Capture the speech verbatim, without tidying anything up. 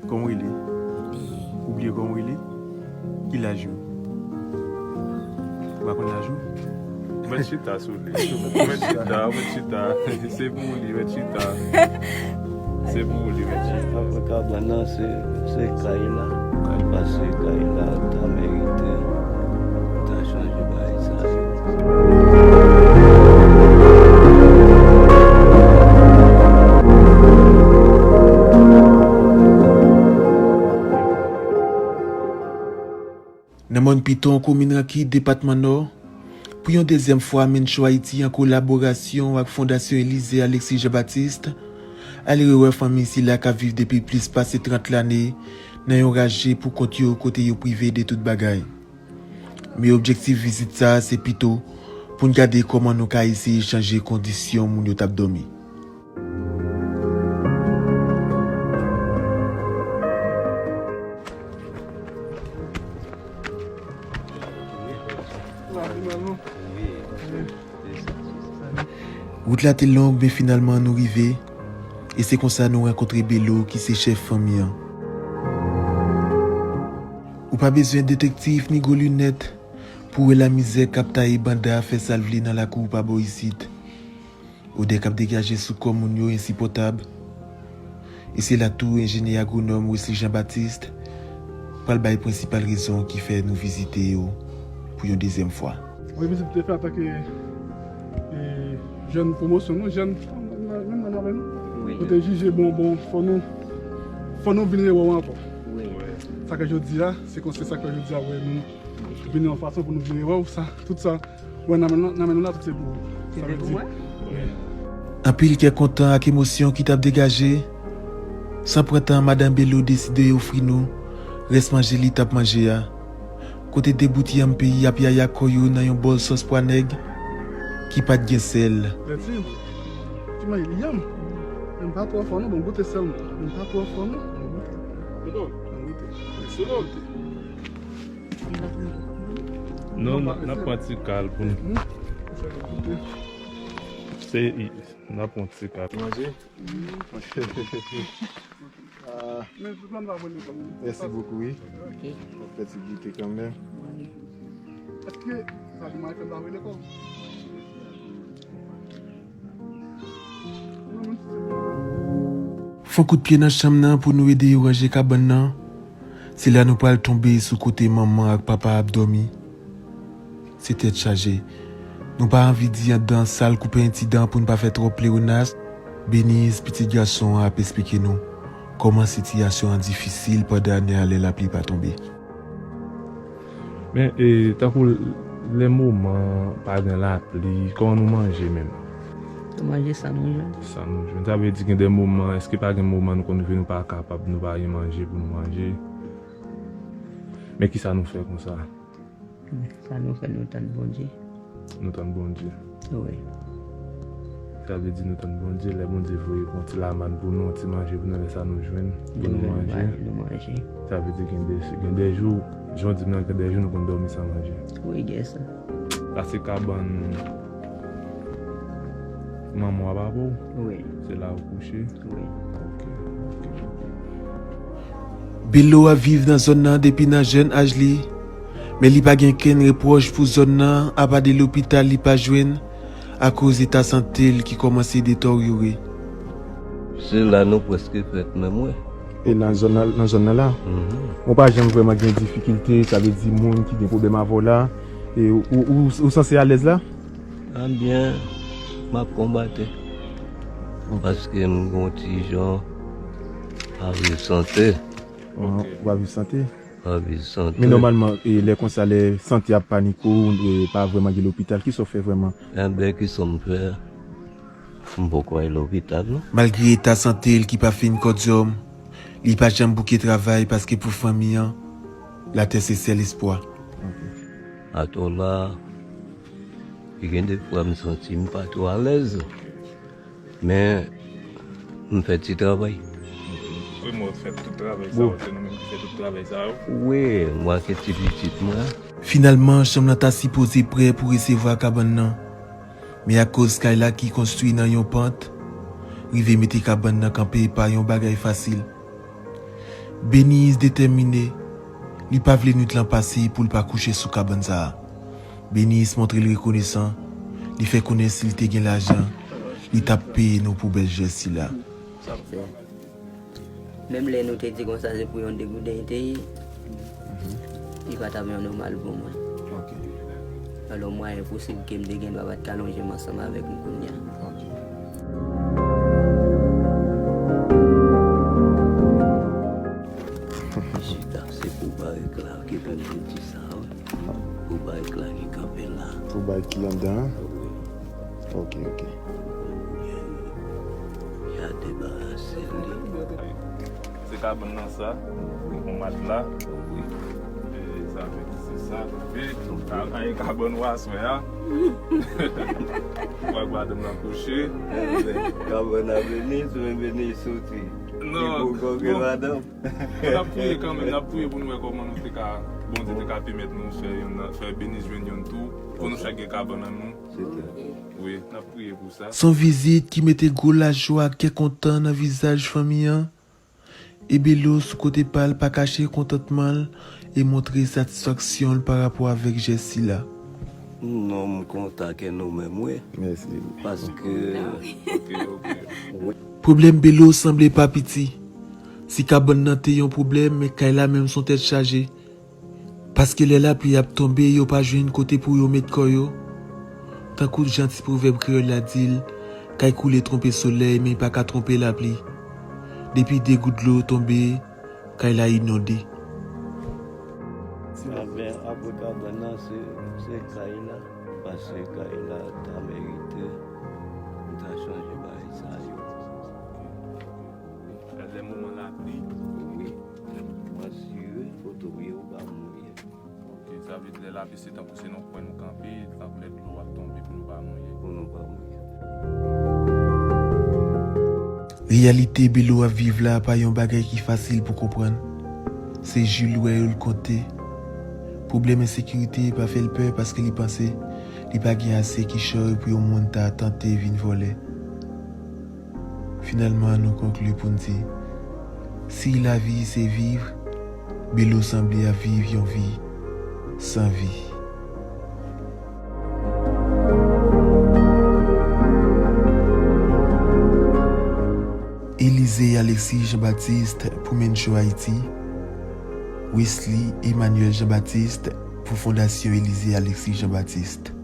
Kòman w rele? Ou bliye kòman w rele? Ki laj ou? Ou pa konn laj ou? Ou mèt chita sou li. Ou mèt chita, ou mèt chita. Se pou li, mèt chita. Se pou li, mèt chita. Kabann nan, se, se kay la. Kay pase, kay la, ta merite. Ta chanje bagay sa yo. Nan mòn Piton, komin Rankid, depatman Nò, pou yon dezyèm fwa, Mencho Haiti, an kolaborasyon ak Fondasyon Elysée Alexis Jean Baptiste, ale rewè fanmi sila k ap viv depi plis pase trant lane nan yon raje pou kont yo, kote yo prive de tout bagay. Men objektif vizit sa a se pito pou n gade kòman nou ka eseye chanje kondisyon moun yo t ap dòmi. Wout la te long, men finalman nou rive. E se konsa nou rankontre Belo, ki se chèf fanmi an. Ou pa bezwen detektif ni gwo linèt pou wè lamizè k ap taye banda fè sa l vle nan lakou pa bò isit. Odè k ap degaje sou kò moun yo ensipòtab. E se la tou enjenyè agwonòm Wesley Jean Baptiste pral bay prensipal rezon ki fè nou vizite yo pou yon dezyèm fwa. Wi, vizit te fè antanke, e, jèn pwomosyon, nou, jèn, menm nan avè nou. Wi. Nou te jije, bon, bon, fò nou, fò nou vin rewè w ankò. Wi. Sa ke jodi a, se konsa, sa ke jodi a, wè, nou vin yon fason pou nou vin rewè w, sa, tout sa, wè, nan men, nan men nou la, tout se pou ou. Sa vle di, wi. Anpil kè kontan ak emosyon ki t ap degaje. San pran tan, madanm Belo deside ofri nou rès manje li t ap manje a. Kote de bout yanm peyi ap yaya kò yo nan yon bòl sòs pwa nèg ki pa t gen sèl. Lèti, ti manje li yanm. Men pa twò fò non, bon goute sèlman. Men pa twò fò non, bon goute. Bon goute. Bon goute. Non, n ap pran ti kal pou nou. Se, n ap pran ti kal. Manje? Ah. Mèsi bokou, wi. Ok. Fè ti goute kanmenm. Èske sa li manje fè m pa vle lekòl? Fè yon kout pye nan chanm nan pou nou ede yo ranje kabann nan. Se la nou pral tonbe sou kote manman ak papa ap dòmi. Se tèt chaje. Nou pa anvi di anndan sal koupe entidan pou n pa fè twòp pleyonas. Beniz, pitit gason an, ap esplike nou kòman sitiyasyon an difisil pandan ane a lè lapli pa tonbe. Men, e, tankou lè moman pa gen lapli, kòman nou manje menm? Nou manje sa nou jwenn. Sa nou jwenn. Sa vle di gen de moman, èske pa gen moman nou konn rive nou pa kapab, nou pa gen manje pou nou manje? Men kisa nou fè konsa? Sa nou fè, nou tann Bondye. Nou tann Bondye. Wi. Sa vle di nou tann Bondye, lè Bondye voye yon ti lamann pou nou, yon ti manje pou nou, lè sa nou jwenn, pou nou manje. Nou manje. Sa vle di gen de, gen de jou, jan w di m nan, gen de jou nou konn dòmi san manje. Wi, gen sa. Sa se kabann manman w a papa w? Wi. Se la ou kouche? Wi. Ok, ok. Belo ap viv nan zòn nan depi nan jèn aj li, men li pa gen kenn repwòch pou zòn nan, apa de lopital li pa jwenn akoz eta sante l ki kòmanse deteryore. Se la nou prèske fèt menm, wi. E nan zòn nan, nan zòn nan la? Mhm. Ou pa janm vrèman gen difikilte, sa vle di moun ki gen pwoblèm avè w la, e ou, ou, ou sanse alèz la? Anbyen, m ap konbate. Paske m gon ti jan pa viv sante. Ou pa viv sante? Pa viv sante. Men nòmalman, e, lè konsa, lè sante ap panike w, e, pa vrèman gen lopital, kisa w fè vrèman? Enben, kisa m fè? M poko al lopital, non. Malgre eta sante l ki pa fin kòdyòm, li pa janm bouke travay paske pou fanmi an, latè se sèl espwa. Atò la, gen de fwa m santi m pa twò alèz. Men, m fè ti travay. Wi, mwen fè tout travay sa yo, se nou menm ki fè tout travay sa yo. Wi, mwen ke ti pitit mwen. Finalman, chanm nan ta sipoze prè pou resevwa kabann nan. Men akoz kay la ki konstwi nan yon pant, rive mete kabann nan kanpe pa yon bagay fasil. Beniz detèmine, li pa vle nwit lan pase pou l pa kouche sou kabann sa a. Beniz montre l rekonesan, li fè konnen si l te gen lajan, li t ap peye nou pou bèl jès sila. Menm lè nou te di konsa se pou yon degouden li te ye, li pa t ap yon nòmal pou mwen. Alò, mwayen posib ke m te gen dwa pa t ka lonje m ansanm avèk ou kounye a. Chita, se pou bagay la ki fè m te di sa, wi. Pou bagay la ki kanpe la. Pou bagay ki anndan an? Wi. Ok, ok. Li a debarase li. Se kabann nan sa, yon matla. Wi. E sa vle di se sa. E a, a, e kabann w aswè a. Ou wè madanm nan kouche. Kabann nan vini, sou vini soti. Non. Ki pou koke madanm. N ap priye kanmenm, n ap priye pou nou wè kòman nou te ka, Bondye te ka pèmèt nou fè yonn nan, fè Beniz jwenn yonn tou, pou nou chak gen kabann an nou. Wi, n ap priye pou sa. Se yon vizit ki mete gwo lajwa ak kè kontan nan vizaj fanmi an. E Belo sou kote pa l pa kache kontantman l e montre satisfaksyon l pa rapò avèk jès sila. Non, m kontan ke nou menm, wi. Mèsi. Paske Pwoblèm Belo sanble pa piti. Si kabann nan te yon pwoblèm, men kay la menm se yon tèt chaje. Paske lè lapli ap tonbe, yo pa jwenn kote pou yo met kò yo. Tankou jan ti pwovèb kreyòl la di l, kay koule twonpe solèy, men li pa ka twonpe lapli. Depi de gout dlo tonbe, kay la inonde. Anben, apre kabann nan, se, se kay la. Paske kay la ta merite, m ta chanje bagay sa yo. Lè moman lapli. Wi. M asire foto yo pa mouye. Ok, sa vle di lè lapli se tankou se nan kwen nou kanpe, tankou lè dlo ap tonbe pou nou pa mouye. Pou nou pa mouye. Reyalite Belo ap viv la pa yon bagay ki fasil pou konprann. Se jou l wè yo l konte. Pwoblèm ensekirite pa fè l pè paske li panse li pa gen ase kichòy pou yon moun ta tante vin vòlè. Finalman, nou konkli pou n di, si lavi se viv, Belo sanble ap viv yon vi san vi. Elysée Alexis Jean-Baptiste pou Mencho Haïti, Wesley Emmanuel Jean-Baptiste pou Fondasyon Elysée Alexis Jean-Baptiste.